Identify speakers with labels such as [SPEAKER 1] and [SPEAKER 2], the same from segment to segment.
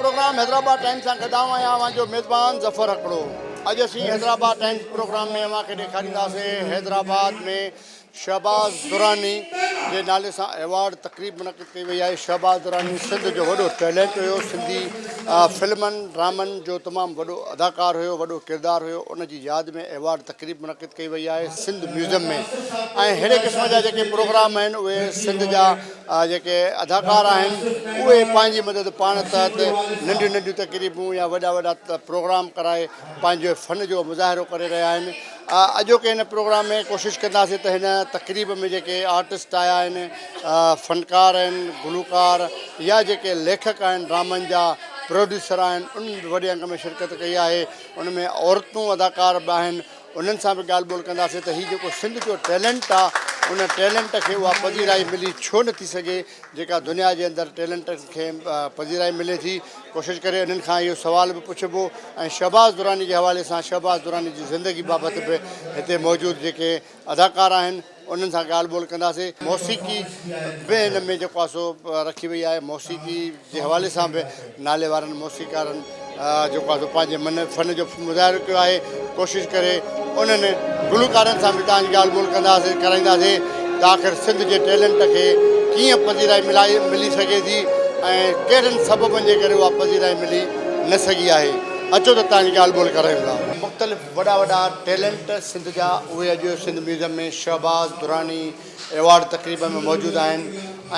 [SPEAKER 1] Programme Hyderabad times سان گڏ آئون آهيان اوهان جو ميزبان ظفر هڪڙو. اڄ اسين حيدرآباد ٽائيمز پروگرام ۾ اوهان کي ڏيکارينداسين حيدرآباد ۾ شهباز دراني جي نالي سان ايوارڊ تقريب منعقد ڪئي وئي آهي. شهباز دراني سنڌ جو وڏو ٽيلنٽ هيو، سنڌي فلمن ڊرامن جو تمام وڏو اداڪار هيو، وڏو ڪردار هيو، ان جي ياد ۾ ايوارڊ تقريب منعقد ڪئي وئي آهي سنڌ ميوزيم ۾ ۽ اهڙي قسم جا جيڪي پروگرام آهن اهي سنڌ جا جيڪي اداڪار آهن اهي پنهنجي مدد پاڻ تحت ننڍيون ننڍيون تقريبون يا وڏا وڏا پروگرام ڪرائي پنهنجي فن جو مظاهرو ڪري رهيا آهن. اڄوڪي هن پروگرام ۾ ڪوشش ڪنداسين ته هن تقريب ۾ جيڪي آرٽسٽ آيا آهن، فنڪار آهن، گلوڪار يا جيڪي ليکڪ آهن ڊرامن جا پروڊيوسر آهن انهن به وڏي انگ ۾ شرڪت ڪئي آهي ان ۾ عورتون اداڪار به آهن انهن سان به ڳالهه ٻولهه ڪنداسين ته هي جيڪو سنڌ جو ٽيلنٽ آهي ان ٽيلنٽ کي اها پذيرائي ملي ڇو نٿي سگهي جيڪا دنيا جي اندر ٽيلنٽ کي پذيرائي ملي ٿي ڪوشش ڪري انهن کان اهو سوال به پڇبو ۽ شهباز دراني جي حوالي سان شهباز دراني جي زندگي بابت به هتي موجود جيڪي اداڪار آهن انهن سان ڳالهه ٻولهه ڪنداسين. موسيقي به هن ۾ جيڪو آهي سو رکي وئي آهي موسيقي جي حوالي سان به نالي وارن موسيقارن جيڪو آهي سو پنهنجي من فن جو مظاهرو ڪيو آهي ڪوشش ڪري انهن گلوڪارن سان به توهان جي ڳالهه ٻولهه ڪنداسين ڪرائينداسين ته آخر سنڌ جي ٽيلنٽ کي ڪيئن پذيرائي ملائي ملي سگهي ٿي ۽ ڪهڙن سببن جي ڪري اها پذيرائي ملي نه سگهي آهي اچو ته توهان جي ڳالهه ٻولهه ڪرايون ٿا. مختلف وڏا وڏا ٽيلنٽ سنڌ جا اهي اڄ سنڌ ميوزيم ۾ شهباز دراني ايوارڊ تقريب ۾ موجود آهن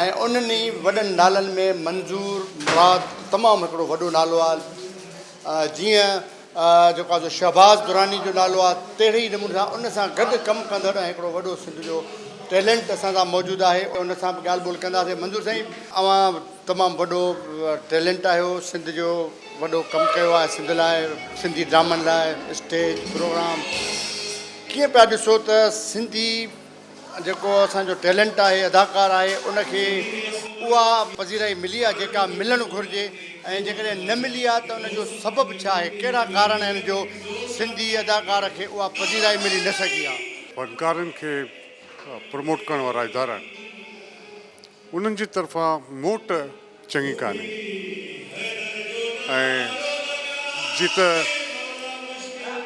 [SPEAKER 1] ۽ انهن ئي وڏن نالن ۾ منظور مراد تمام هڪڙو وڏو نالو آهي جيئن جيڪو آهي سو شهباز دراني جو نالو آهي تهڙي ئي نموني سان ان سان گڏ ڪم ڪندڙ ۽ هڪڙو وڏو سنڌ جو ٽيلنٽ اسان سان موجود آهي ان سان به ڳالهه ٻولهه ڪنداسين منظور سائين اوهان تمام وڏو ٽيلنٽ آهيو سنڌ جو وڏو ڪم ڪيو آهي سنڌ لاء سنڌي ڊرامن لاء اسٽيج پروگرام ڪيئن پيا ڏسو ته سنڌي جيڪو اسان جو ٽيلنٽ آهي اداڪار آهي ان کي اها پذيرائي ملي آهي جيڪا ملڻ گهرجي ۽ جيڪڏهن نه ملي آهي ته ان جو سبب ڇا آهي ڪهڙا ڪارڻ آهن جو سنڌي اداڪار کي اها پذيرائي ملي نه سگهي آهي.
[SPEAKER 2] فنڪارن کي پروموٽ ڪرڻ وارا ادارا آهن انهن جي طرفان موٽ چڱي ڪانهي ۽ جي ته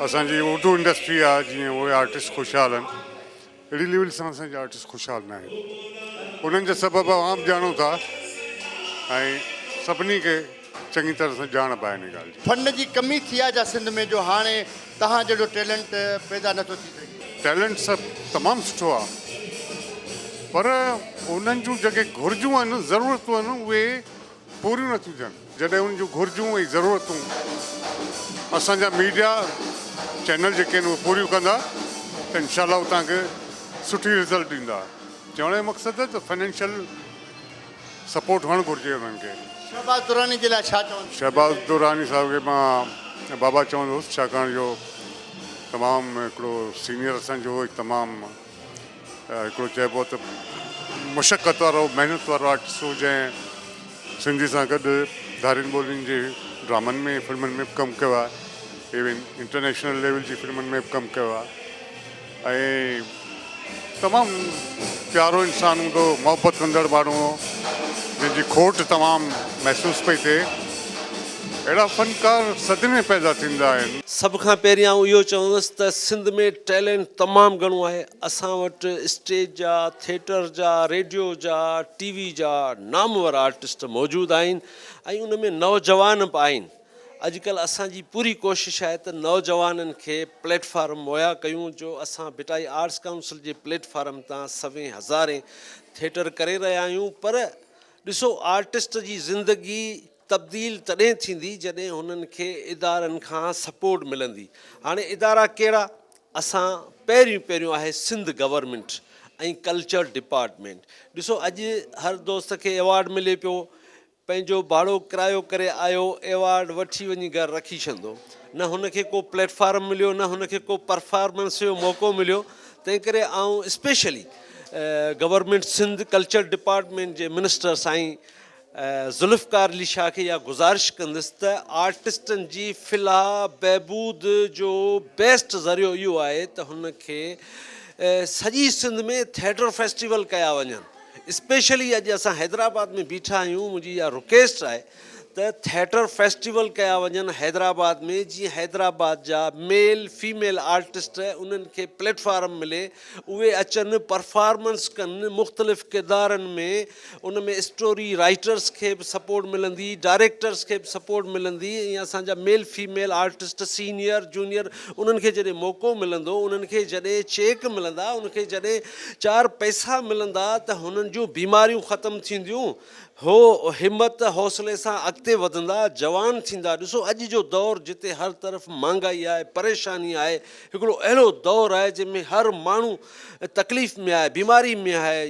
[SPEAKER 2] اسان جي اردو انڊسٽري آهي جيئن اهي آرٽسٽ خوشحال آهن اهڙي ليول سان اسان جا آرٽسٽ خوشحال نه آهن انهن جا سبب اوهان به ڄاڻو ٿا ۽ سڀني کي چڱي طرح سان ڄاڻ به آهي ان ڳالهه جي.
[SPEAKER 1] فن جي ڪمي ٿي آهي ڇا سنڌ ۾ جو هاڻي توهان جهڙو ٽيلنٽ پيدا نٿو ٿي سگهي.
[SPEAKER 2] ٽيلنٽ سڀ تمام سٺو آهي پر انهن جون جيڪي گهرجون آهن ضرورتون آهن اهي پوريون نٿيون ٿين جڏهن انهن جون گهرجون ۽ ضرورتون اسان جا ميڊيا چينل جيڪي آهن اهي پوريون ڪندا ته انشاء الله توهان کي سٺي رزلٽ ڏيندا چوڻ جو مقصد ته فنانشل سپورٽ هئڻ گهرجي انهن کي.
[SPEAKER 1] شهباز دراني جي لاء ڇا چوندو؟
[SPEAKER 2] شهباز دراني صاحب کي مان بابا چوندو هوس ڇاڪاڻ جو تمام هڪڙو سينيئر اسان جو هو تمام هڪڙو چئبو ته مشقت وارو محنت وارو آرٽسٽ هو جنهن سنڌي سان گڏ ڌارين ٻولين جي ڊرامن ۾ فلمن ۾ به ڪم ڪيو آهي ايون انٽرنيشنل ليول جي فلمن ۾ به ڪم ڪيو آهي ۽ تمام پيارو انسان هوندو هو، محبت ڪندڙ ماڻهو هو، جنهن جي کوٽ تمام محسوس پئي ٿئي. اهڙا فنڪار صدين ۾ پيدا ٿيندا آهن.
[SPEAKER 3] سڀ کان پهرين آئون اهو چوندس ته سنڌ ۾ ٽيلنٽ تمام گهڻو آهي، اسان وٽ اسٽيج جا، ٿيٽر جا، ريڊيو جا، ٽي وي جا نامور آرٽسٽ موجود آهن ۽ ان ۾ نوجوان به آهن. اڄڪلهه اسان جي پوري ڪوشش آهي ته نوجوانن کي پليٽ فارم مهيا ڪيون جو اسان ڀٽائي آرٽس ڪائونسل جي پليٽ فارم تان سوين هزارين ٿيٽر ڪري رهيا آهيون پر ڏسو آرٽسٽ جي زندگي تبديل تڏهن ٿيندي جڏهن هنن کي ادارن کان سپورٽ ملندي هاڻي ادارا ڪهڙا اسان پهريون پهريون آهي سنڌ گورنمينٽ ۽ ڪلچر ڊپارٽمينٽ ڏسو اڄ هر دوست کي ايوارڊ ملي پيو پنهنجو ڀاڙو ڪرايو ڪري آيو ايوارڊ وٺي وڃي گهر رکي ڇڏندو. نه هن کي ڪو پليٽ فارم مليو نه هن کي ڪو پرفارمنس جو موقعو مليو تنهن ڪري آئون specially government Sindh culture department جي منسٽر سائين ذوالفقار علي شاهه کي اها گذارش ڪندس ته آرٽسٽن جي فلاح بهبود جو بيسٽ ذريعو اهو آهي ته هن کي سڄي سنڌ ۾ ٿيٽر فيسٽيول ڪيا وڃن. اسپيشلي اڄ اسان حيدرآباد ۾ بيٺا آهيون منهنجي اها رڪويسٽ آهي ته ٿيٽر فيسٽيول ڪيا وڃن حيدرآباد ۾ جيئن حيدرآباد جا ميل فيميل آرٽسٽ انهن کي پليٽ فارم ملي اهي اچن پرفارمنس ڪن مختلف ڪردارن ۾ ان ۾ اسٽوري رائيٽرس کي به سپورٽ ملندي ڊائريڪٽرس کي به سپورٽ ملندي ۽ اسان جا male female artist senior junior انهن کي جڏهن موقعو ملندو انهن کي جڏهن چيڪ ملندا انهن کي جڏهن چار پئسا ملندا ته هنن جون بيماريون ختم ٿينديون هو همت حوصلي سان اڳتي وڌندا، جوان ٿيندا. ڏسو اڄ جو دور جتي هر طرف مھانگائي آهي، پريشاني آهي، هڪڙو اهڙو دور آهي جنهن ۾ هر ماڻهو تڪليف ۾ آهي، بيماري ۾ آهي،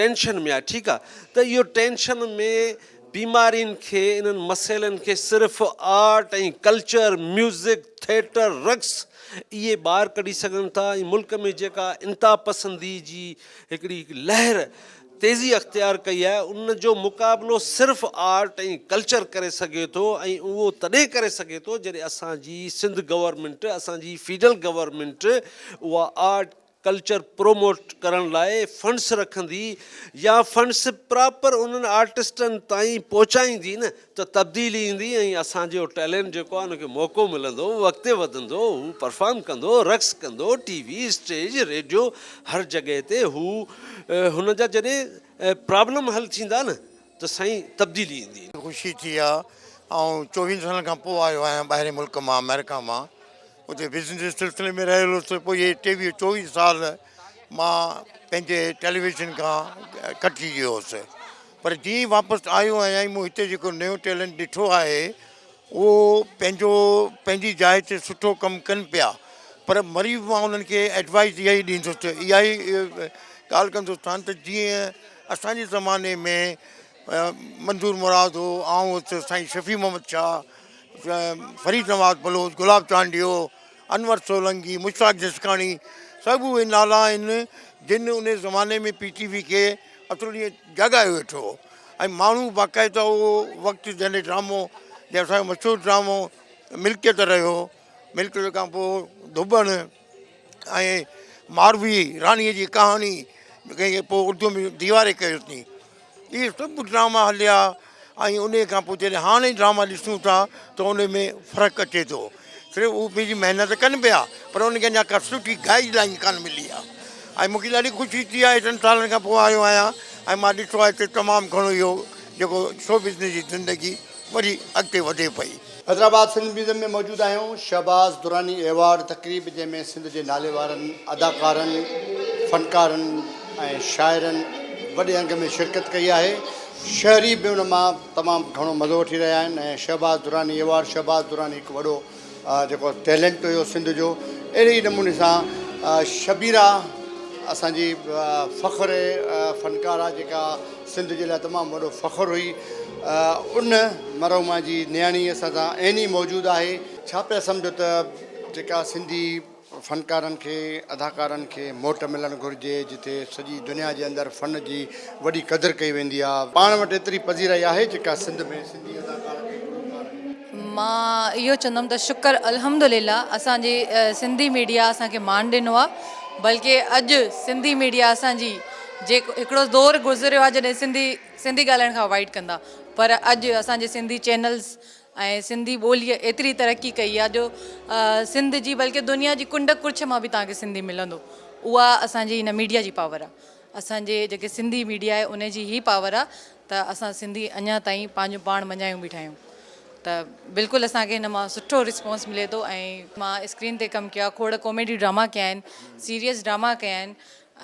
[SPEAKER 3] ٽينشن ۾ آهي، ٺيڪ آهي ته اهو ٽينشن ۾ بيمارين کي انهن مسئلن کي صرف آرٽ ۽ ڪلچر، ميوزڪ، ٿيٽر، رقص اهي ٻاهر ڪڍي سگهن ٿا ۽ ملڪ ۾ جيڪا انتهاپسندي جي هڪڙي لهر تيزي اختيار ڪئي آهي ان جو مقابلو صرف آرٽ ۽ ڪلچر ڪري سگهي ٿو ۽ اهو تڏهن ڪري سگهي ٿو جڏهن اسان جي سنڌ گورنمينٽ اسان جي فيڊرل گورنمينٽ اها آرٽ ڪلچر پروموٽ ڪرڻ لاء فنڊس رکندي يا فنڊس پراپر انهن آرٽسٽن تائين پهچائيندي نه ته تبديلي ايندي ۽ اسان جو ٽيلنٽ جيڪو آهي ان کي موقعو ملندو هو اڳتي وڌندو هو پرفارم ڪندو رقص ڪندو ٽي وي اسٽيج ريڊيو هر جڳهه تي هو هن جا جڏهن پرابلم حل ٿيندا نه ته سائين تبديلي ايندي.
[SPEAKER 4] خوشي ٿي آ آئون چوويهن سالن کان پوء آيو آهيان ٻاهرين ملڪ مان آمريڪا مان اتي بزنس سلسلي ۾ رهيل هوس پوء اهي ٽيويهه چوويهه سال مان پنهنجي ٽيليويزن کان ڪٽجي ويو هوس پر جيئن ئي واپس آيو آهيان ۽ مون هتي جيڪو نيو ٽيلنٽ ڏٺو آهي اهو پنهنجو پنهنجي جاء تي سٺو ڪم ڪن پيا پر مري به مان انهن کي ايڊوائز اها ئي ڏيندس اها ئي ڳالهه ڪندس تان ته جيئن اسانجي زماني ۾ منظور مراد هو آئون هوس سائين شفيع محمد شاهه فريد نواز بلوچ، گلاب چانڊيو، انور سولنگي، مشتاق جسڪاڻي سڀ اهي نالا آهن جن ان زماني ۾ پي ٽي وي کي اصل ائين جاڳايو ويٺو هو ۽ ماڻهو باقاعده اهو وقت جڏهن ڊرامو جي اسانجو مشهور ڊرامو ملڪيت رهيو ملڪيت کان پوء ڌوٻڻ ۽ ماروي راڻيء جي ڪهاڻي پوء اردو ۾ ديواري ڪيوسين اهي سڀ ڊراما هليا ۽ ان کان پوء جڏهن هاڻي ڊراما ڏسون ٿا ته ان ۾ فرق اچي ٿو صرف هو پنهنجي محنت ڪن پيا پر ان کي اڃا ڪا سٺي گائيڊ لائين ڪانه ملي آهي ۽ مونکي ڏاڍي خوشي ٿي آهي ايترن سالن کان پوء آيو آهيان ۽ مان ڏٺو آهي ته تمام گهڻو اهو جيڪو شو بزنس جي زندگي وري اڳتي وڌي پئي.
[SPEAKER 1] حيدرآباد سنڌ ميوزيم ۾ موجود آهيون شهباز دراني ايوارڊ تقريب جنهن ۾ سنڌ جي ناليوارن اداڪارن، فنڪارن ۽ شاعرن وڏي انگ ۾ شرڪت ڪئي آهي شهري به ان مان تمام گهڻو مزو وٺي رهيا آهن ۽ شهباز دراني ايوارڊ شهباز دراني هڪ وڏو جيڪو ٽيلنٽ هيو سنڌ جو اهڙي ئي نموني سان شبيرا اسان جي فخر فنڪاره جيڪا سنڌ جي لاء تمام وڏو فخر هئي ان مرحومه جي نياڻي اسان سان عيني موجود آهي ڇا پيا سمجهو ته جيڪا سنڌي فنڪارن کي اداڪارن کي موٽ ملڻ گهرجي جتي سڄي دنيا جي اندر فن جي وڏي قدر ڪئي ويندي آ پاڻ وٽ ايتري پذيرائي آهي جيڪا سنڌ ۾ سنڌي اداڪارن کي گلوڪارن کي.
[SPEAKER 5] مان اهو چوندم ته شڪر الحمدلله اسان جي سنڌي ميڊيا اسان کي مان ڏنو آ بلڪه اڄ سنڌي ميڊيا اسان جي جيڪو هڪڙو دور گذريو آ جڏهن سنڌي سنڌي ڳالهائڻ کان اوائڊ ڪندا پر اڄ اسان جي سنڌي چينلز ۽ سنڌي ٻوليء ايتري ترقي ڪئي آهي جو سنڌ جي بلڪه دنيا جي ڪنڊ ڪڙڇ مان به توهان کي سنڌي ملندو اها اسان جي هن ميڊيا جي پاور آهي اسان جي جيڪي سنڌي ميڊيا آهي ان جي هي پاور آهي ته اسان سنڌي اڃا تائين پنهنجو پاڻ مڃايون بيٺا آهيون ته بلڪل اسان کي هن مان سٺو رسپانس ملي ٿو ۽ مان اسڪرين تي ڪم ڪيو آهي کوڙ ڪاميڊي ڊراما ڪيا آهن سيريس ڊراما ڪيا آهن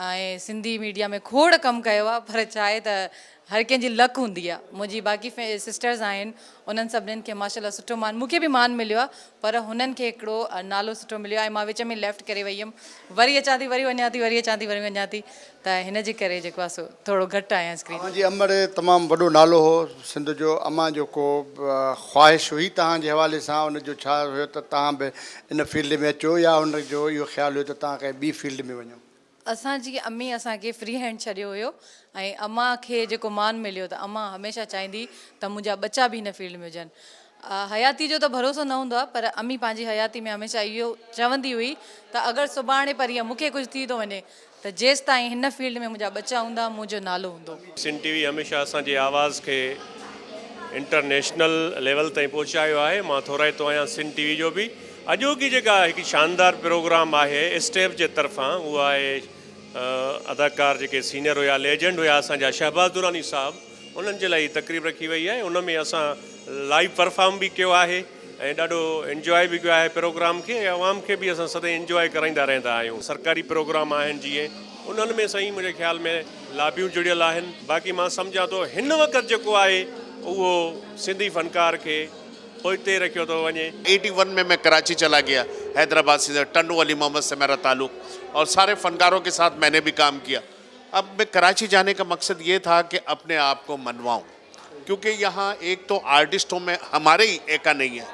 [SPEAKER 5] ۽ سنڌي ميڊيا ۾ کوڙ ڪم ڪيو آ پر ڇا آهي ته هر ڪنهن جي لڪ هوندي آ منهنجي باقي سسٽرز آهن انهن سڀنين کي ماشاء الله سٺو مان مون کي به مان مليو آ پر هنن کي هڪڙو نالو سٺو مليو آ ۽ مان وچ ۾ ليفٽ ڪري وئي هيم وري اچان ٿي وري وڃان ٿي وري اچان ٿي وري وڃان ٿي ته هن جي ڪري جيڪو آ سو ٿورو گهٽ آهيان اسڪرين
[SPEAKER 1] اوهان جي امڙ تمام وڏو نالو هو سنڌ جو امان جو ڪو خواهش هئي توهان جي حوالي سان ان جو ڇا هيو ته توهان به ان فيلڊ ۾ اچو يا ان جو اهو خيال هيو ته توهان ڪنهن ٻي فيلڊ ۾ وڃو.
[SPEAKER 5] اسان جي امي اسان کي فري هينڊ ڇڏيو هيو ۽ امان کي جيڪو مان مليو ته امان هميشه چاهيندي ته منهنجا ٻچا به هن فيلڊ ۾ هجن. حياتي جو ته ڀروسو نه هوندو آهي پر امي پنهنجي حياتي ۾ هميشه اهو چوندي هئي ته اگر سڀاڻي پرينء مون کي ڪجهه ٿي ٿو وڃي ته جيستائين هن فيلڊ ۾ منهنجا ٻچا هوندا منهنجو نالو هوندو.
[SPEAKER 6] سنڌ ٽي وي هميشه اسان جي آواز کي انٽرنيشنل ليول تائين پهچايو آهي مان ٿورائتو آهيان سنڌ ٽي وي جو به اڄوڪي جيڪا هڪ شاندار پروگرام آهي اسٽيپ جي طرفان اهو آهي اداڪار جيڪي سينئر هيا ليجنڊ هيا اسان جا شهباز دراني صاحب انهن جي لاء هي تقريب رکي وئي آهي ان ۾ اسان لائيو پرفارم به ڪيو آهي ۽ ڏاڍو انجواء به ڪيو آهي پروگرام کي ۽ عوام کي به اسان سدائين انجواء ڪرائيندا رهندا آهيون سرڪاري پروگرام آهن جيئن انهن ۾ سائين منهنجي خيال ۾ لابيون جڙيل آهن باقي مان سمجهان ٿو هن وقت جيڪو آهي اهو سنڌي فنڪار کي پوئتي رکيو ٿو وڃي.
[SPEAKER 7] ايٽي ون ۾ مين ڪراچي چلا گيا حيدرآباد سي ٽنڊو علي محمد سي ميرا تعلق اور ساري فنڪارو ڪي ساٿ مين ني بي ڪام ڪيا اب مين ڪراچي جاني ڪا مقصد يي ٿا ڪي اپني آپ ڪو منواؤن ڪيونڪه يهان ايڪ تو آرٽسٽو مين هماري هي ايڪا نهين هي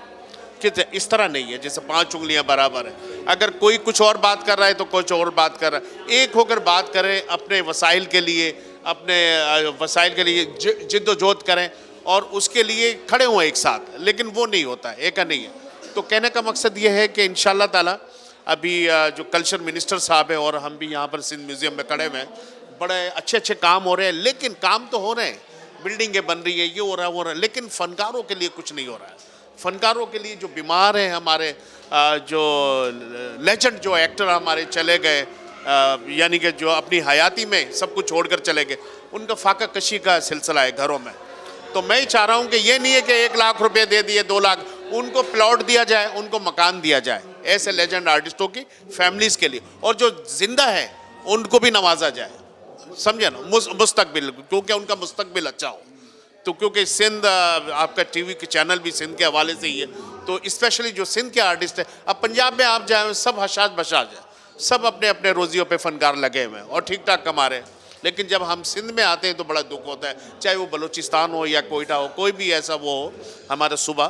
[SPEAKER 7] ڪي اس طرح نهين هي جيسي پانچ انگليان برابر هي اگر ڪوئي ڪڇ اور بات ڪر رها هي تو ڪڇ اور بات ڪر رها هي ايڪ هوڪر بات ڪرين اپني وسائل ڪي ليي اپني وسائل ڪي ليي جدوجهد ڪرين اور اس ڪي ليي کڙي هون ايڪ ساٿ ليڪن وو نهين هوتا هي ايڪا نهين هي تو ڪهني ڪا مقصد يه هي ڪي انشاء الله تعالي ابي جو ڪلچر منسٽر صاحب هي اور هم بي يهان پر سنڌ ميوزيم مين کڙي هوئي هين بڙي اڇي اڇي ڪام هو رهي هين ليڪن ڪام تو هو رهي هين بلڊنگين بن رهي هي يه هو رها هي وو رها ليڪن فنڪارو ڪي ليي ڪڇ نهين هو رها هي فنڪارو ڪي ليي جو بيمار هين هماري جو ليجنڊ جو ايڪٽر هماري چلي گئي يعني ڪي جو اپني حياتي مين سب ڪڇ ڇوڙ ڪر چلي گئي ان ڪا فاقه ڪشي ڪا سلسله هي گهرو مين تو مين چاه رها هون ڪي يه نهين هي ڪي ايڪ لاک روپيه the ديي دو لاک ان ڪو پلاٽ ديا جائي ان ڪو مڪان ديا جائي ايسي ليجنڊ آرٽسٽو ڪي فيمليز ڪي ليي اور جو زنده هين ان ڪو بي نوازا جائي سمجهي نا مستقبل ڪيونڪه ان ڪا مستقبل اچها هو تو ڪيونڪه سنڌ آپ ڪا ٽي وي چينل بي سنڌ ڪي حوالي سي هي تو اسپيشلي جو سنڌ ڪي آرٽسٽ هي اب پنجاب مين آپ جائين سب حشاش بشاش هي سب اپني اپني روزيو پي فنڪار لگي هوئي هين اور ٺيڪ ٺاڪ ڪما رهي هين ليڪن جب هم سنڌ مين آتي هين تو بڙا دک هوتا هي چاهي وو بلوچستان هو يا ڪوئيٽا هو ڪوئي بي ايسا وو هو همارا صوبه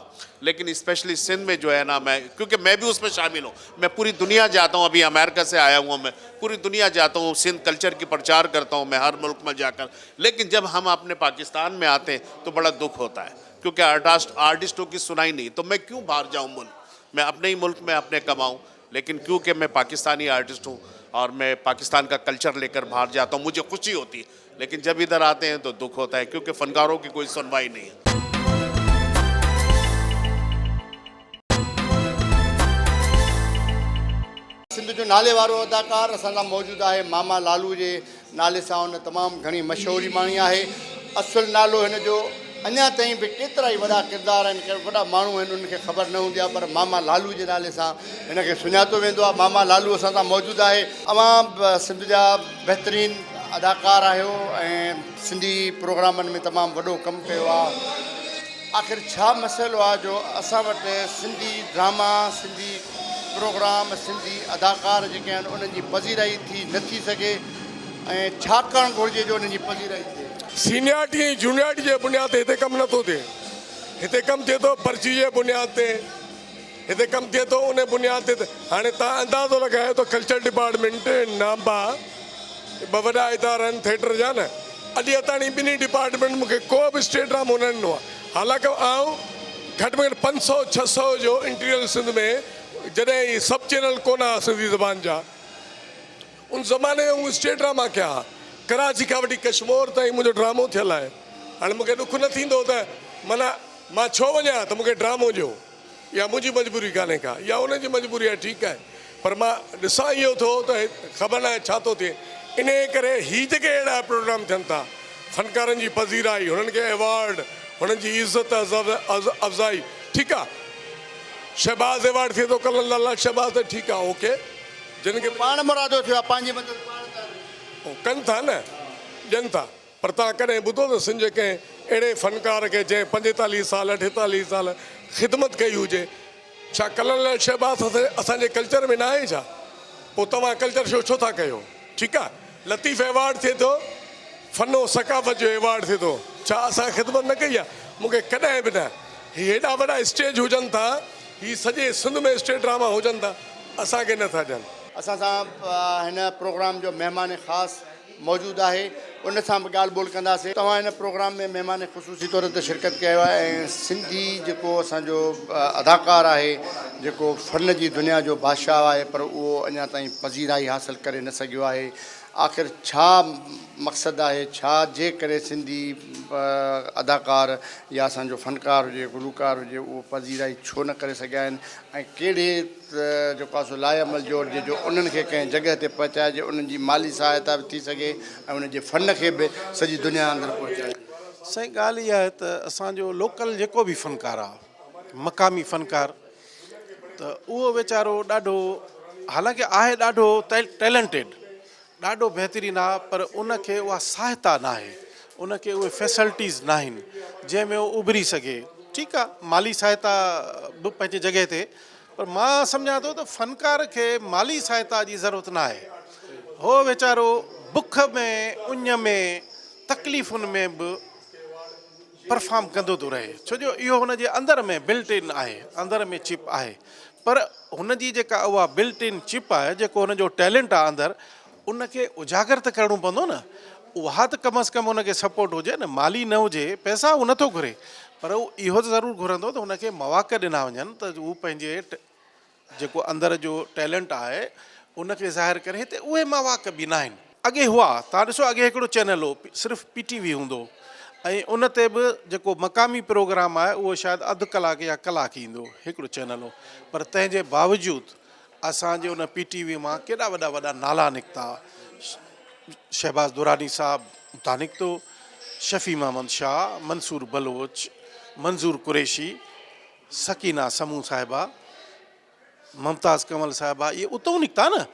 [SPEAKER 7] ليڪن اسپيشلي سنڌ مين جو هي نا مين ڪيونڪه مين بي اس مين شامل هون مين پوري دنيا جاتا هون ابي امريڪا سي آيا هون مين پوري دنيا جاتا هون سنڌ ڪلچر ڪي پرچار ڪرتا هون مين هر ملڪ مين جا ڪر ليڪن جب هم اپني پاڪستان مين آتي هين تو بڙا دک هوتا هي ڪيونڪه آرٽاسٽ آرٽسٽو ڪي سنائي نهين تو مين ڪيون باهر جائون ملڪ مين اپني هي ملڪ مين اپني ڪمائون ليڪن ڪيونڪه مين پاڪستاني آرٽسٽ هون اور مين پاڪستان ڪا ڪلچر ليڪر باهر جاتا هون مجهي خوشي هوتي هي ليڪن جب ادھر آتي هين تو دک هوتا هي ڪيونڪه فنڪارون ڪي ڪوئي سنوائي نهين هي.
[SPEAKER 1] سنڌ جو نالي وارو اداڪار اسان سان موجود آهي ماما لالو جي نالي سان هن تمام گهڻي مشهوري ماڻي آهي اصل نالو هن جو اڃا تائين به ڪيترا ئي وڏا ڪردار آهن ڪي وڏا ماڻهو آهن انهن کي خبر نه هوندي آهي پر ماما لالو جي نالي سان هن کي سڃاتو ويندو آهي ماما لالو اسان سان موجود آهي اوهان سنڌ جا بهترين اداڪار آهيو ۽ سنڌي پروگرامن ۾ تمام وڏو ڪم ڪيو آهي آخر ڇا مسئلو آهي جو اسان وٽ سنڌي ڊراما سنڌي پروگرام سنڌي اداڪار جيڪي آهن انهن جي پذيرائي ٿي نه ٿي سگهي ۽ ڇا ڪرڻ گهرجي جو انهن جي پذيرائي ٿئي.
[SPEAKER 8] سينيارٽي ۽ جونيارٽي جي بنياد تي هتي ڪم نه ٿو ٿئي هتي ڪم ٿئي ٿو پرچي جي بنياد تي هتي ڪم ٿئي ٿو ان بنياد تي ته هاڻي توهان اندازو لڳايو ته ڪلچر ڊپارٽمينٽ نامبا ٻه وڏا ادارا آهن ٿيٽر جا نه اڄ تاڻي ٻنهي ڊپارٽمينٽ مونکي ڪو به اسٽيج ڊرامو نه ڏنو آهي حالانڪه آئون گهٽ ۾ گهٽ 500 600 جو انٽيريل سنڌ ۾ جڏهن هي سب چينل ڪونه هئا سنڌي زبان جا ان زماني ۾ مون اسٽيج ڊراما ڪيا ها. ڪراچي کان وٺي ڪشمور تائين منهنجو ڊرامو ٿيل آهي. هاڻي مون کي ڏک نه ٿيندو ته معنيٰ مان ڇو وڃان ته مون کي ڊرامو ڏيو. اها منهنجي مجبوري ڪانهي ڪا. اها انهن جي مجبوري آهي ٺيڪ آهي پر مان ڏسان اهو ٿو ته خبر ناهي ڇا ٿو ٿئي. انهيء ڪري هي جيڪي اهڙا پروگرام ٿين ٿا فنڪارن جي پذيرائي، هنن کي ايوارڊ، هنن جي عزت افزائي ٺيڪ آهي. شهباز ايوارڊ ٿئي ٿو قلندر لال شهباز ته ٺيڪ آهي اوڪي. جن کي
[SPEAKER 1] پاڻ مرادو ٿيو آهي پنهنجي مدد پاڻ ٿا ڪن.
[SPEAKER 8] هو ڪن ٿا نه ڏين ٿا پر توهان ڪڏهن ٻڌو ته سنڌ جي ڪنهن اهڙي فنڪار کي جنهن 45 سال 48 سال خدمت ڪئي هجي ڇا قلندر لعل شهباز اسان جي ڪلچر ۾ ناهي ڇا پوء توهان ڪلچر شو ڇو ٿا ڪيو ٺيڪ آهي لطيف ايوارڊ ٿئي ٿو فن و ثقافت جو ايوارڊ ٿئي ٿو ڇا اسان خدمت نه ڪئي آهي مون کي ڪڏهن به نه هي هيڏا وڏا اسٽيج هجن ٿا هي سڄي سنڌ ۾ اسٽيج ڊراما هجن ٿا اسان کي نه ٿا ڏين.
[SPEAKER 1] اسان سان هن پروگرام جو مهمان خاص موجود آهي ان سان به ڳالهه ٻولهه ڪنداسين. توهان هن پروگرام ۾ مهمان خصوصي طور تي شرڪت ڪيو آهي ۽ سنڌي جيڪو اسان جو اداڪار آهي جيڪو فن جي دنيا جو بادشاهه آهي پر اهو اڃا تائين پذيرائي حاصل ڪري نه سگهيو آهي. آخر ڇا مقصد آهي ڇا جي ڪري سنڌي اداڪار يا اسان جو فنڪار هجي گلوڪار هجي اهو پذيرائي ڇو نه ڪري سگهيا آهن ۽ ڪهڙي جيڪو آهي سو لاء عمل جوڙجي جو انهن کي ڪنهن جڳهه تي پهچائجي انهن جي مالي سهائتا به ٿي سگهي ۽ انهن جي فن کي به سڄي دنيا اندر پهچائجي.
[SPEAKER 9] سائين ڳالهه اها آهي ته اسان جو لوڪل جيڪو به فنڪار آهي مقامي فنڪار ته اهو ويچارو ڏاڍو حالانڪه آهي ڏاڍو ٽيلنٽيڊ ڏاڍو بهترين آ پر ان کي اها سهائتا ناهي ان کي اهي فيسلٽيز ناهن جنهن ۾ هو اڀري سگهي ٺيڪ آ مالي سهائتا به پنهنجي جڳهه تي پر مان سمجهان ٿو ته فنڪار کي مالي سهائتا جي ضرورت ناهي هو ويچارو بک ۾ اڃ ۾ تڪليفن ۾ به پرفارم ڪندو ٿو رهي ڇو جو اهو هن جي اندر ۾ بلٽ ان آهي اندر ۾ چپ آهي پر هن جي جيڪا اها بلٽ ان چپ آهي جيڪو هن جو ٽيلنٽ آهي اندر ان کي اجاگر ته ڪرڻو پوندو نه اها ته ڪم از ڪم هن کي سپورٽ هجي نه مالي نه هجي پئسا هو نٿو گهري پر هو اهو ته ضرور گهرندو ته هن کي مواقع ڏنا وڃن ته هو پنهنجي جيڪو اندر جو ٽيلنٽ آهي ان کي ظاهر ڪري هتي اهي مواقع به ناهن. اڳي هئا توهان ڏسو اڳي هڪڙو چينل هو صرف پي ٽي وي هوندو هو ۽ ان تي به جيڪو مقامي پروگرام آهي اهو شايد اڌ ڪلاڪ يا ڪلاڪ ايندو هو هڪڙو چينل هو پر تنهن جي باوجود اسان جي ان پي ٽي وي مان ڪيڏا وڏا وڏا نالا نڪتا شهباز دراني صاحب اتان نڪتو شفيع محمد شاهه منصور بلوچ منظور قريشي سڪينه سمون صاحبه، ممتاز ڪنول صاحبه اهي اتئون نڪتا نه،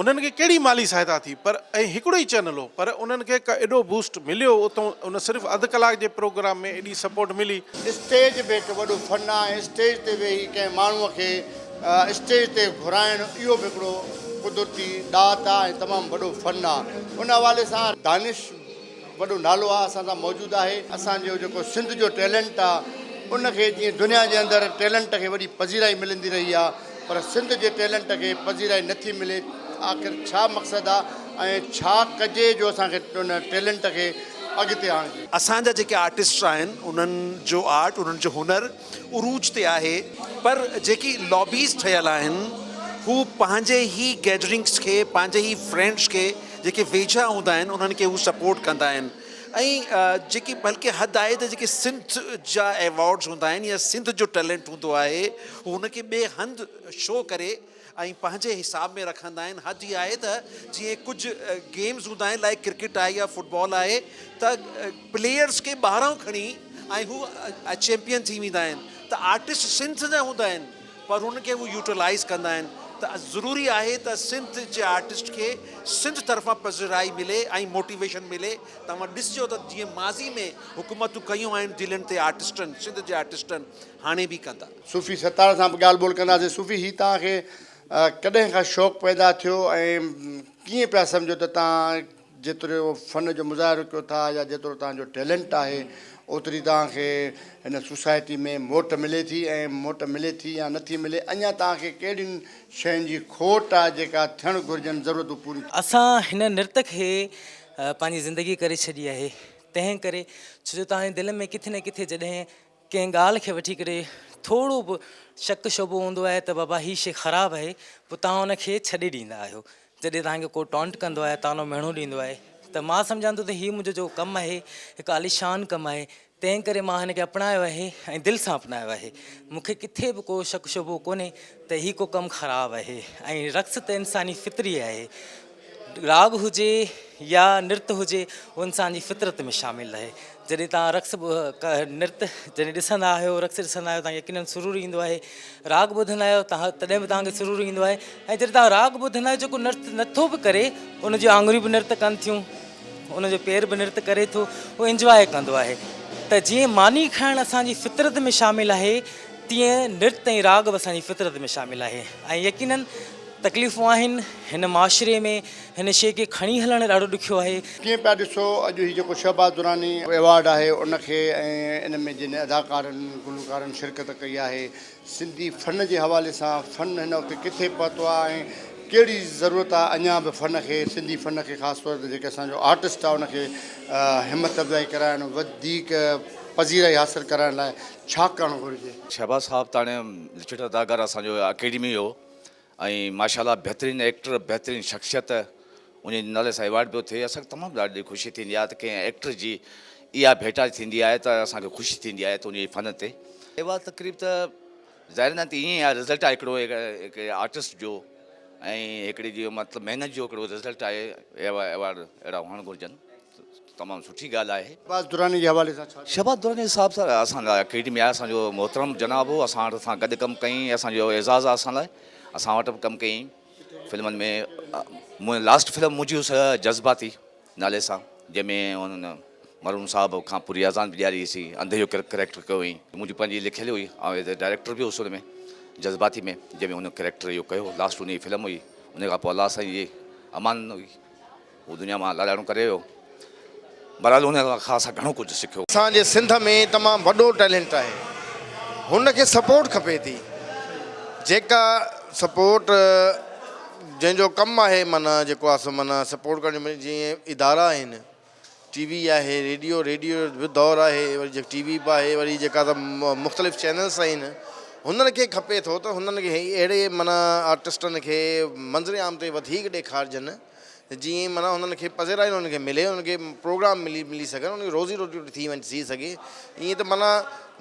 [SPEAKER 9] انهن کي ڪهڙي مالي سهائتا ٿي پر ۽ هڪڙو ئي چينل هو پر انهن کي ايڏو بوسٽ مليو اتئون ان صرف اڌ ڪلاڪ جي پروگرام ۾ ايڏي سپورٽ ملي.
[SPEAKER 1] اسٽيج به هڪ وڏو فن آهي ۽ اسٽيج تي ويهي ڪنهن ماڻهوء کي اسٽيج تي گهرائڻ اهو به هڪڙو قدرتي ڏات آهي ۽ تمام وڏو فن آهي. ان حوالي سان دانش. وڏو نالو آ اسان سان موجود آهي اسان جو جيڪو سنڌ جو ٽيلنٽ آ ان کي جيئن دنيا جي اندر ٽيلنٽ کي وڏي پذيرائي ملندي رهي آ پر سنڌ جي ٽيلنٽ کي پذيرائي نٿي ملي آخر ڇا مقصد آ ۽ ڇا ڪجي جو اسان کي ان ٽيلنٽ کي اڳتي آڻجي.
[SPEAKER 10] اسان جا جيڪي آرٽسٽ آهن انهن جو آرٽ انهن جو هنر عروج تي آهي پر جيڪي لابيز ٺهيل آهن هو پنهنجي ئي گيدرنگس کي پنهنجي ئي فرينڊس کي جيڪي ويجها هوندا آهن انهن کي هو سپورٽ ڪندا آهن ۽ جيڪي بلڪه حد آهي ته جيڪي سنڌ جا ايوارڊز هوندا آهن يا سنڌ جو ٽيلنٽ هوندو آهي هو هن کي ٻئي هنڌ شو ڪري ۽ پنهنجي حساب ۾ رکندا آهن حد اها آهي ته جيئن ڪجهه گيمز هوندا آهن لائڪ ڪرڪيٽ آهي يا فٽبال آهي ته پليئرز کي ٻاهران کڻي ۽ هو چيمپيئن ٿي ويندا آهن ته آرٽسٽ سنڌ جا هوندا آهن پر انهن کي هو يوٽيلائيز ڪندا آهن ته ضروري آهي ته سنڌ جي آرٽسٽ کي سنڌ طرفان پذيرائي ملي ۽ موٽيويشن ملي توهان ڏسجو ته جيئن ماضي ۾ حڪومتون ڪيون آهن ضلعن تي آرٽسٽن سنڌ جي آرٽسٽن هاڻي به ڪندا.
[SPEAKER 1] صوفي ستار سان به ڳالهه ٻولهه ڪنداسين صوفي هي توهان کي ڪڏهن کان شوق پيدا ٿيو ۽ ڪيئن پيا سمجهو ته توهان جيترو فن جو مظاهرو ڪيو ٿا يا جيترو توهان جو ٽيلنٽ آهي اوتري توهان کي هن سوسائٽي ۾ موٽ ملي ٿي ۽ موٽ ملي ٿي يا نٿي ملي اڃا توهان کي ڪهڙين شين جي کوٽ آهي جيڪا ٿيڻ گهرجن ضرورتون پوريون
[SPEAKER 11] اسان هن نرت کي پنهنجي زندگي ڪري ڇڏي آهي تنهن ڪري ڇو جو توهان جي دل ۾ ڪٿي نه ڪٿي جڏهن ڪنهن ڳالهه کي وٺي ڪري ٿورو به شڪ شبهو هوندو آهي ته بابا هي شي خراب آهي پوء توهان ان کي ڇڏي ڏيندا آهيو جڏهن توهان کي ڪو ٽانٽ ڪندو آهي طعنو مهڻو ڏيندو آهي ته مان سمجهان ٿو ته هي منهنجو جيڪو ڪم آهي هڪ عاليشان ڪم آهي تنهن ڪري مان هن کي اپنايو آهي ۽ دل سان اپنايو آهي مون کي ڪٿي به ڪو شڪ شبهو ڪونهي ته هي ڪو ڪم خراب آهي ۽ رقص ته انساني فطري آهي راڳ هجي يا نرت هجي اهو انسان جي فطرت ۾ شامل آهي جڏهن توهان رقص نرت جڏهن ڏسندا آهيو رقص ڏسندا آهيو توهان يقينن سرور ايندو آهي راڳ ٻڌندا آهيو توهان تڏهن به توهان کي سرور ايندو آهي ۽ جڏهن توهان راڳ ٻڌندا آهيو جيڪو نرت نٿو به ڪري ان جون آڱريون به نرت ڪن ٿيون ان جو پير به نرت ڪري ٿو اهو انجواء ڪندو آهي ته جيئن ماني کائڻ اسان جي فطرت ۾ شامل آهي تيئن نرت ۽ راڳ به اسان جي فطرت ۾ شامل آهي ۽ يقينن تڪليفون آهن هن معاشري ۾ هن شيء کي کڻي هلڻ ڏاڍو ڏکيو آهي.
[SPEAKER 1] ڪيئن پيا ڏسو اڄ هي جيڪو شهباز دراني ايوارڊ آهي ان کي ۽ ان ۾ جن اداڪارن گلوڪارن شرڪت ڪئي آهي سنڌي فن جي حوالي سان فن هن وقت ڪٿي پهتو آهي ۽ ڪهڙي ضرورت آهي اڃا به فن کي سنڌي فن کي خاص طور تي جيڪي اسان جو آرٽسٽ آهي ان کي همت افزائي ڪرائڻ وڌيڪ پذيرائي حاصل ڪرائڻ لاء ڇا ڪرڻ گهرجي.
[SPEAKER 12] شهباز صاحب تاڻي لچٽ اداڪار اسان جو اڪيڊمي هو ۽ ماشاء الله بهترين ايڪٽر بهترين شخصيت ان جي نالي سان ايوارڊ پيو ٿئي اسان کي تمام ڏاڍي خوشي ٿيندي آهي ته ڪنهن ايڪٽر جي اها ڀيٽا ٿيندي آهي ته اسان کي خوشي ٿيندي آهي ته ان جي فن تي. ايوارڊ تقريب ته ظاهر نه ته ائين آهي رزلٽ آهي هڪڙو هڪ آرٽسٽ جو ۽ هڪڙي جي مطلب محنت جو هڪڙو رزلٽ آهي ايوارڊ اهڙا هئڻ گهرجن تمام سٺي ڳالهه آهي.
[SPEAKER 1] شهباز دراني جي حوالي سان ڇا چوندو؟
[SPEAKER 12] شهباز دراني صاحب سر اسان لاء اڪيڊمي آهي اسان جو محترم جناب هو اسان سان گڏ ڪم ڪيائين اسان جو اعزاز آهي اسان لاء اسان وٽ به ڪم ڪيائين فلمن ۾ لاسٽ فلم منهنجي هئس جذباتي نالي سان جنهن ۾ هن مرحوم صاحب کان پوري اذان به ڏياري هئي انڌي جو ڪريڪٽر ڪيو هئائين منهنجي پنهنجي لکيل هئي آئون ايز اي ڊائريڪٽر به هوس ان ۾ جذباتي ۾ جنهن ۾ هن ڪريڪٽر اهو ڪيو لاسٽ ان جي فلم هئي ان کان پوء الله سائين جي امان هئي هو دنيا مان لاڏاڻو ڪري ويو بهرحال ان کان اسان گهڻو ڪجهه سکيو.
[SPEAKER 13] اسان جي سنڌ ۾ تمام وڏو ٽيلنٽ آهي هن کي سپورٽ کپي ٿي جيڪا سپورٽ جنهن جو ڪم آهي معنيٰ جيڪو آهي سو معنيٰ سپورٽ ڪرڻ جو جيئن ادارا آهن ٽي وي آهي ريڊيو ريڊيو جو به دور آهي وري جيڪ ٽي وي به آهي وري جيڪا ته مختلف چينلس آهن هنن کي کپي ٿو ته هنن کي اهڙي معنيٰ آرٽسٽن کي منظر عام تي وڌيڪ ڏيکارجن جيئن معنيٰ هنن کي پذيرائي انهن کي ملي انهن کي پروگرام ملي ملي سگهن انهن کي روزي روٽي ٿي وڃي ٿي سگهي ائين ته معنيٰ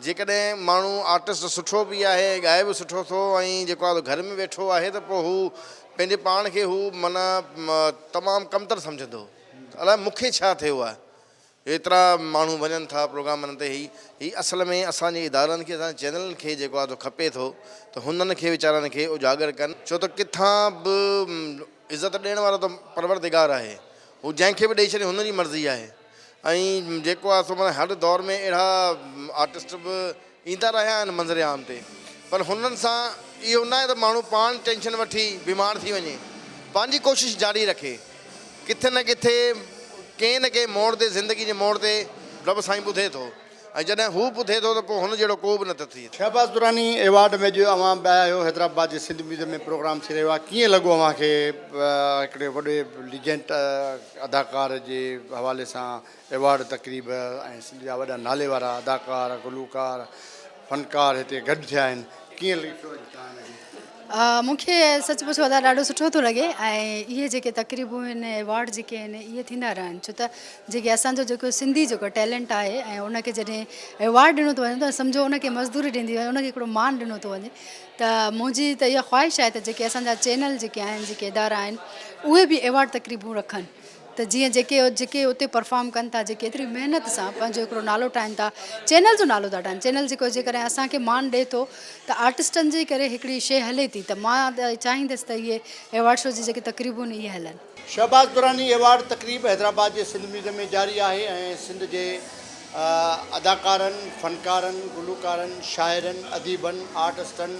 [SPEAKER 13] جيڪڏهن ماڻهو آرٽسٽ سٺو به آهي ۽ ڳائي به سٺو ٿو ۽ جيڪو آهي گهر ۾ ويٺو آهي ته پوء هو پنهنجي پاڻ کي هو معنيٰ تمام ڪمتر سمجهندو الائي مون کي ڇا ٿيو آهي ايترا ماڻهو وڃن ٿا پروگرامن تي هي هي اصل ۾ اسان جي ادارن کي اسان جي چينلن کي جيڪو آهي سو کپي ٿو ته هنن کي ويچارن کي اجاگر ڪن ڇو ته ڪٿان به عزت ڏيڻ وارو ته پروردگار آهي هو جنهن کي به ڏئي ڇڏي هن جي مرضي آهي ۽ جيڪو آهي سو معنيٰ هر دور ۾ اهڙا آرٽسٽ به ايندا رهيا آهن منظر عام تي پر هنن سان اهو ناهي ته ماڻهو پاڻ ٽينشن وٺي بيمار ٿي وڃي پنهنجي ڪوشش جاري رکي. ڪٿي نه ڪٿي ڪنهن نه ڪنهن موڙ تي زندگي جي موڙ تي رب سائين ٻڌي ٿو ۽ جڏهن هو ٻڌي ٿو ته پوء هن جهڙو ڪو به نه ٿو ٿئي.
[SPEAKER 1] شهباز دراني ايوارڊ ۾ اڄ اوهان به آيا آهيو حيدرآباد جي سنڌ ميوزم ۾ پروگرام ٿي رهيو آهي ڪيئن لڳو اوهان کي هڪڙي وڏي ليجنڊ اداڪار جي حوالي سان ايوارڊ تقريب ۽ سنڌ جا وڏا نالي وارا اداڪار گلوڪار فنڪار هتي گڏ ٿيا آهن ڪيئن لڳي اڄ توهان کي؟
[SPEAKER 14] مون کي سچ پڇو ادا ڏاڍو سٺو ٿو لڳي ۽ اهي جيڪي تقريبون آهن ايوارڊ جيڪي آهن اهي ٿيندا رهن ڇو ته جيڪي اسان جو جيڪو سنڌي جيڪو ٽيلنٽ آهي ۽ ان کي جڏهن ايوارڊ ڏنو ٿو وڃي ته سمجهو ان کي مزدوري ڏيندي وڃي ان کي هڪڙو مان ڏنو ٿو وڃي ته منهنجي ته اها خواهش آهي ته جيڪي اسان جا چينل جيڪي آهن جيڪي ادارا آهن اهي به ايوارڊ تقريبون رکن ته جيئن جيڪي جيڪي اتي پرفارم ڪن ٿا جيڪي ايتري محنت سان پنهنجو هڪڙو نالو ٺاهين ٿا چينل جو نالو ٿا ٺاهين چينل جيڪو جيڪڏهن اسان کي مان ڏئي ٿو ته آرٽسٽن جي ڪري هڪڙي شي هلي ٿي ته مان چاهيندس ته اهي ايوارڊ شو جي جيڪي تقريبون اهي هلن.
[SPEAKER 1] شهباز دراني ايوارڊ تقريب حيدرآباد جي سنڌ ميوزم ۾ جاري آهي ۽ سنڌ جي اداڪارن، فنڪارن، گلوڪارن، شاعرن، اديبن، آرٽسٽن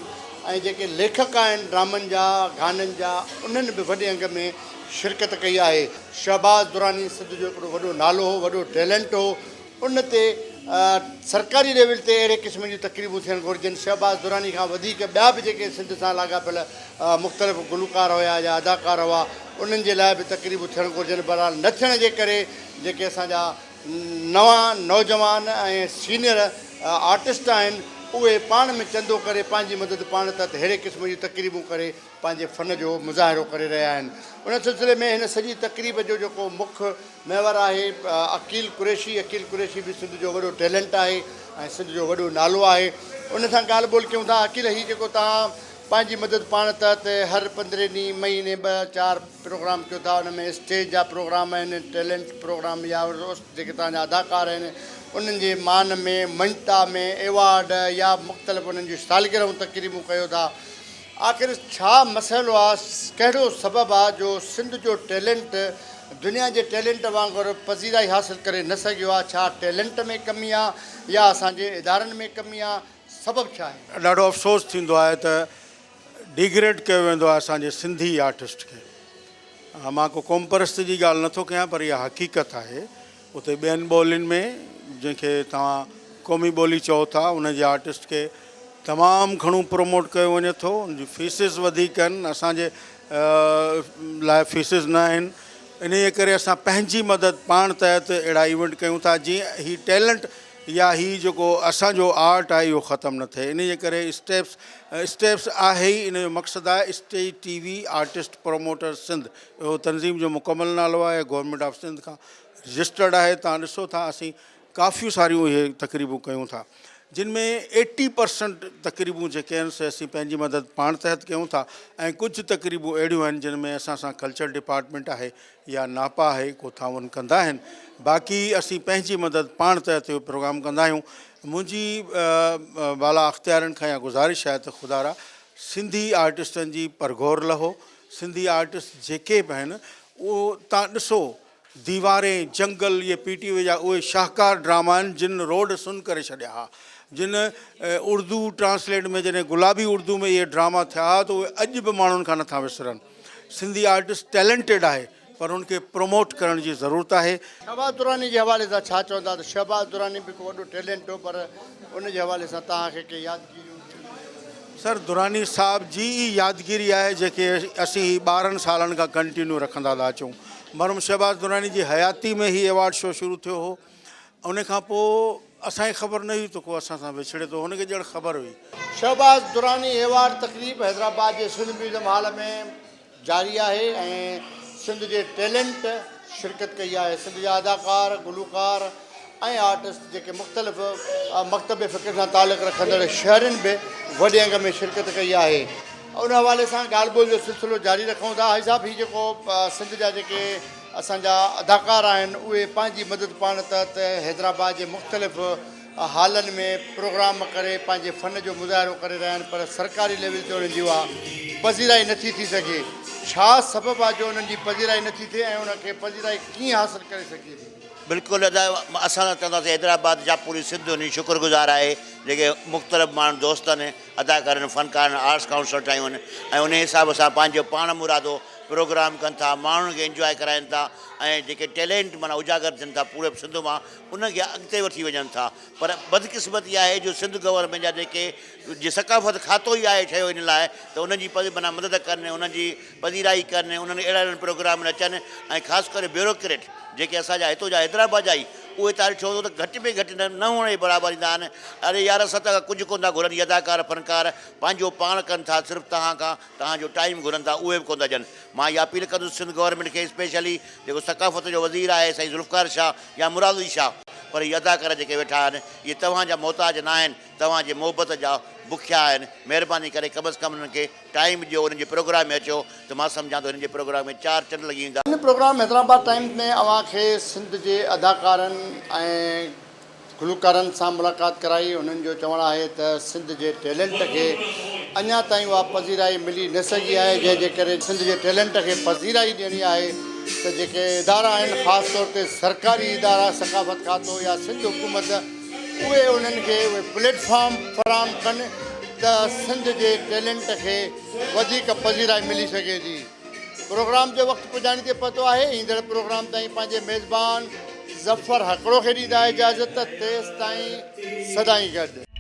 [SPEAKER 1] ۽ جيڪي ليکڪ آهن ڊرامن جا، گانن جا انهن به وڏي انگ ۾ شرڪت ڪئي آهي. شهباز دراني سنڌ جو هڪڙو وڏو نالو هو، وڏو ٽيلنٽ هو، ان تي سرڪاري ليول تي اهڙي قسم جون تقريبون ٿيڻ گهرجن. شهباز دراني کان وڌيڪ ٻيا به جيڪي سنڌ سان لاڳاپيل مختلف گلوڪار هيا يا اداڪار هئا انهن جي لاء به تقريبون ٿيڻ گهرجن بهرحال نه ٿيڻ جي ڪري جيڪي اسان جا نوان نوجوان ۽ سينئر آرٽسٽ آهن اهي پاڻ ۾ چندو ڪري پنهنجي مدد پاڻ تحت ههڙي قسم جون تقريبون ڪري پنهنجي فن جو مظاهرو ڪري رهيا آهن. ان سلسلي ۾ هن سڄي تقريب جو جيڪو مک محور آهي عقيل قريشي، عقيل قريشي به سنڌ جو وڏو ٽيلنٽ آهي ۽ سنڌ جو وڏو نالو آهي ان سان ڳالهه ٻولهه ڪيون ٿا. عقيل هي جيڪو توهان پنهنجي مدد پاڻ تحت هر پندرهين ڏينهن مهيني ٻه چار پروگرام ڪيو ٿا ان ۾ اسٽيج جا پروگرام آهن ٽيلنٽ پروگرام يا جيڪي توهان جا اداڪار آهن انهن جي مان ۾ مڃتا ۾ ايوارڊ يا مختلف انهن جون سالگرهون تقريبون ڪيو ٿا آخر ڇا مسئلو آ ڪهڙو سبب آ جو سنڌ جو ٽيلنٽ دنيا جي ٽيلنٽ وانگر پذيرائي حاصل ڪري نه سگهيو آ ڇا ٽيلنٽ ۾ ڪمي آ يا اسان جي ادارن ۾ ڪمي آ سبب ڇا آهي؟
[SPEAKER 15] ڏاڍو افسوس ٿيندو آهي ته ڊيگريڊ ڪيو ويندو آهي اسان جي سنڌي آرٽسٽ کي. مان ڪو قومپرست جي ڳالهه نٿو ڪيان پر اها حقيقت آهي اتي ٻين ٻولين ۾ جنهن کي توهان قومي ٻولي چئو ٿا ان جي آرٽسٽ کي تمام گهڻو پروموٽ ڪيو وڃي ٿو ان جون فيسز وڌيڪ آهن اسان جي لاء فيسز نه آهن انهيء ڪري اسان پنهنجي مدد پاڻ تحت اهڙا ايونٽ ڪيون ٿا جيئن هي ٽيلنٽ. يا هي جيڪو اسان جو آرٽ آهي اهو ختم نه ٿئي انهي جي ڪري اسٽيپس اسٽيپس آهي ئي ان جو مقصد آهي stage T V artist promoter Sindh اهو تنظيم جو مڪمل نالو آهي گورنمينٽ آف سنڌ کان رجسٽرڊ آهي تان ڏسو ٿا اسين ڪافيون ساريون اهي تقريبون ڪيون ٿا جن ۾ ايٽي پرسنٽ تقريبون جيڪي آهن سي اسين پنهنجي مدد پاڻ تحت ڪيون ٿا ۽ ڪجهه تقريبون اهڙيون آهن جن ۾ اسان سان ڪلچر ڊپارٽمينٽ آهي يا ناپا آهي ڪو تعاون ڪندا آهن باقي اسين پنهنجي مدد پاڻ تحت اهو پروگرام ڪندا آهيون منهنجي بالا اختيارين کان اها گذارش آهي ته خدارا سنڌي آرٽسٽن جي پرگهور لهو سنڌي آرٽسٽ جيڪي به آهن اهو تان ڏسو ديوارين، جنگل اهي پي ٽي وي جا اهي شاهڪار ڊراما آهن جن روڊ سن ڪري ڇڏيا ها. جن اردو ٽرانسليٽ ۾ جڏهن گلابي اردو ۾ اهي ڊراما ٿيا ها ته اهي اڄ به ماڻهن کان نٿا وسرن. سنڌي آرٽسٽ ٽيلنٽيڊ آهي پر ان کي پروموٽ ڪرڻ جي ضرورت آهي.
[SPEAKER 1] شهباز دراني جي حوالي سان ڇا چوندا ته شهباز دراني به هڪ وڏو ٽيلنٽ هو پر ان جي حوالي سان توهان کي ڪي يادگيريون
[SPEAKER 15] سر دراني صاحب جي ئي يادگيري آهي جيڪي اسين هي 12 سالن کان ڪنٽينيو رکندا ٿا اچون. مرحوم شهباز دراني جي حياتي ۾ هي ايوارڊ شو شروع ٿيو هو. ان کان پوء اسان کي خبر نه هئي ته ڪو اسان سان وڇڙي ٿو. هن کي ڄڻ خبر هئي.
[SPEAKER 1] شهباز دراني ايوارڊ تقريب حيدرآباد جي سنڌ ميوزم هال ۾ جاري آهي ۽ سنڌ جي ٽيلنٽ شرڪت ڪئي آهي سنڌ جا اداڪار گلوڪار ۽ آرٽسٽ جيڪي مختلف مڪتب فڪر سان تعلق رکندڙ شهرين به وڏي انگ ۾ شرڪت ڪئي آهي ان حوالي سان ڳالهه ٻولهه جو سلسلو جاري رکون ٿا حاجي صاحب هي جيڪو سنڌ جا جيڪي اسان جا اداڪار آهن اهي پنهنجي مدد پاڻ تحت حيدرآباد جي مختلف هالن ۾ پروگرام ڪري پنهنجي فن جو مظاهرو ڪري رهيا آهن پر سرڪاري ليول تي انهن جي اها پذيرائي نٿي ٿي سگهي ڇا سبب آهي جو انهن جي پذيرائي نٿي ٿئي ۽ ان کي پذيرائي ڪيئن حاصل ڪري سگهجي ٿي؟
[SPEAKER 16] بلڪل ادا اسان ته چونداسين حيدرآباد جا پوري سنڌ انهي شڪر گذار آهي جيڪي مختلف ماڻهن دوستن اداڪارن فنڪارن آرٽس ڪائونسل ٺاهيون آهن ۽ انهي حساب سان پنهنجو پاڻ مرادو پروگرام ڪن ٿا ماڻهن کي انجواء ڪرائين ٿا ۽ جيڪي ٽيلينٽ معنيٰ اجاگر ٿين ٿا پوري سنڌ مان انهن کي اڳتي وٺي وڃن ٿا پر بدقسمتي آهي جو سنڌ گورنمينٽ جا جيڪي جي ثقافت کاتو ئي آهي ٺهيو ان لاء ته انهن جي معنيٰ مدد ڪن انهن جي پذيرائي ڪن انهن اهڙا اهڙن پروگرامن اچن ۽ خاص ڪري بيوروڪريٽ جيڪي اسان جا هتو جا حيدرآباد جا ئي اهي تاريخ ڇو ته گهٽ ۾ گهٽ نه هئڻ جي برابر ايندا آهن اري يار اسان ته ڪجهه ڪونه ٿا گهرن هي اداڪار فنڪار پنهنجو پاڻ ڪن ٿا صرف توهان کان توهان جو ٽائيم گهرن ٿا اهي به ڪونه ٿا ڏين مان اها اپيل ڪندس سنڌ گورنمينٽ کي اسپيشلي جيڪو ثقافت جو وزير آهي سائين ذوالفقار شاهه يا مراد علي شاهه پر هي اداڪار جيڪي ويٺا آهن اهي توهان جا محتاج نه آهن توهان جي محبت جا بکيا آهن مهرباني ڪري ڪم از ڪم انهن کي ٽائيم ڏيو انهن جي پروگرام ۾ اچو ته مان سمجهان ٿو هنن جي پروگرام ۾ چار چنڊ لڳي ويندا.
[SPEAKER 1] هن پروگرام حيدرآباد ٽائيمز ۾ اوهان کي سنڌ جي اداڪارن ۽ گلوڪارن سان ملاقات ڪرائي، هنن جو چوڻ آهي ته سنڌ جي ٽيلنٽ کي اڃا تائين اها پذيرائي ملي نه سگهي آهي جنهن جي ڪري سنڌ جي ٽيلنٽ کي پذيرائي ڏيڻي آهي ته جيڪي ادارا آهن خاص طور تي سرڪاري ادارا ثقافت کاتو يا سنڌ حڪومت اهي انهن کي اهي پليٽ فارم فراهم ڪن ته سنڌ جي ٽيلنٽ کي وڌيڪ پذيرائي ملي سگهي ٿي. پروگرام جو وقت پڄاڻي تي پهتو آهي ايندڙ پروگرام تائين پنهنجي ميزبان ظفر هڪڙو کي ڏيندا اجازت تيستائين سدائين گڏ.